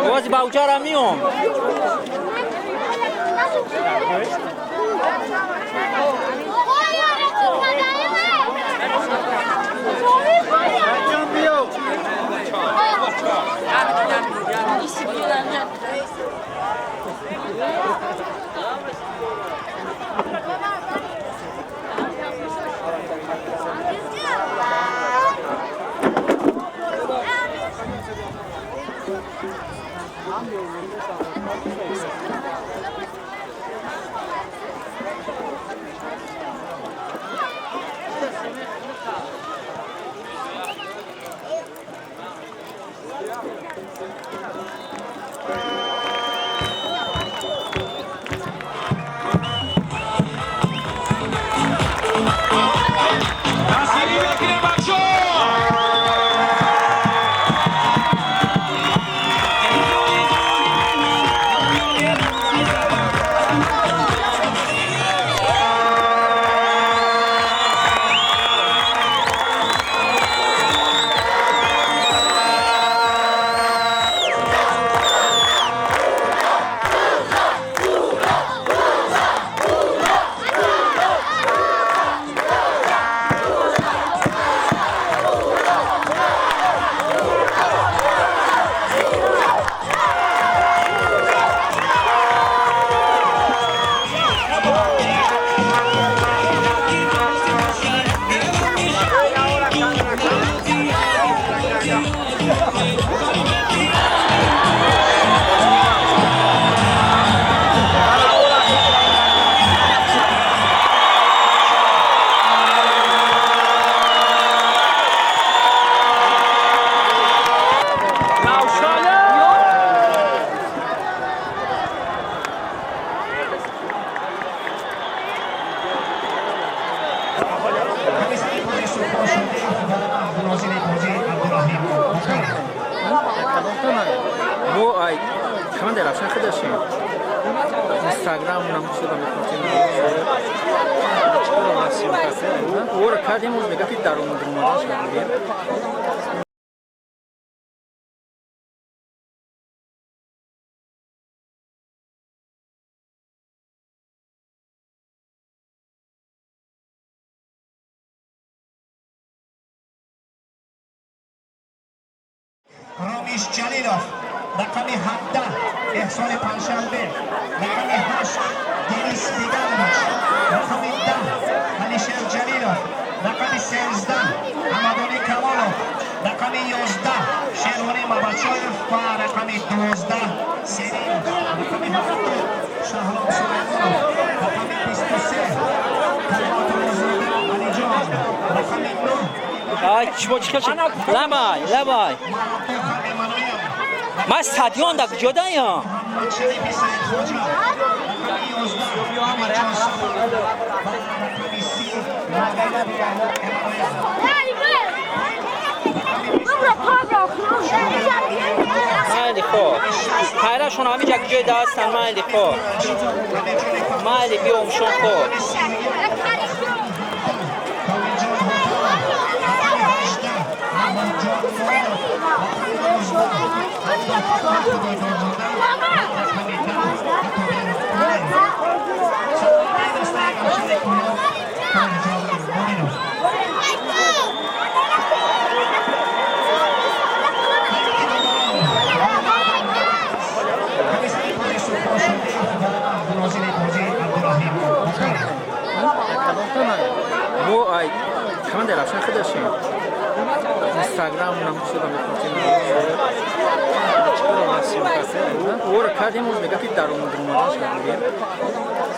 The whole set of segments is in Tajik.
باز باوچارا میام. Ромиш Ҷалилов, рақами 17 Эҳсони Панҷшанбе, рақами 8 Денис Беганович, рақами 10 Алишер Ҷалилов, рақами 13 Ҳамадони Камолов, рақами 11 Шервони Мабачоев ва рақами 12 Серин, рақами 7 Шаҳром Сулаймонов, рақами 23 Талғатуллозода Алиҷон, рақами 9 Ай, чӣ чӣ шуд? Лабай, лабай. Ман стадион да куҷо даям? Муҳаммадшарифи Саидхоҷа, рақами 11 Амирҷон Сомон ва рақами 30 Эммануэл. Майли хоб. Хайрашон ҳамиҷа куҷои да ҳастанд, майли хоб. Майли биёмшон хоб. Комилҷон Ҳотамов, рақами 18 Маҳмудҷон Муинов, рақами 19 Абдуфаттоҳ Худойдорзода ва рақами 10 Атобек Қулаев. Сармураббии дастаи Равшани Кӯлоб Тоҳирҷон Муинов. Ҳайати доварон комиссари бозии Субҳон Шодиев ва нозири бозӣ Абдураҳим Бокаров. Мо ай командаи Равшан худашем. Инстаграм намшуда мепурсем. Ора кардем, оз мега ки даромад омаданаш набудем.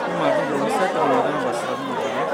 Ин мардум дуруниста даромадан ба стадион мебарад.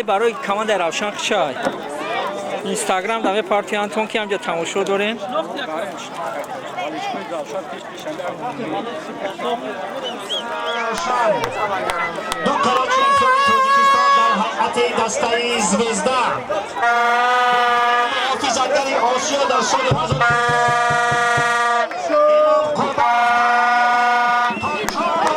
Не, барои командаи Равшан хушай. Инстаграм да мепарти Антон, ки ҳамҷа тамошо дорем. Ду карат чемпиони Тоҷикистон дар ҳайати дастаи Звезда, муҳофизатгари Осиё дар соли 1000. Имом Қурбон Тоҷонов.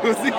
Così.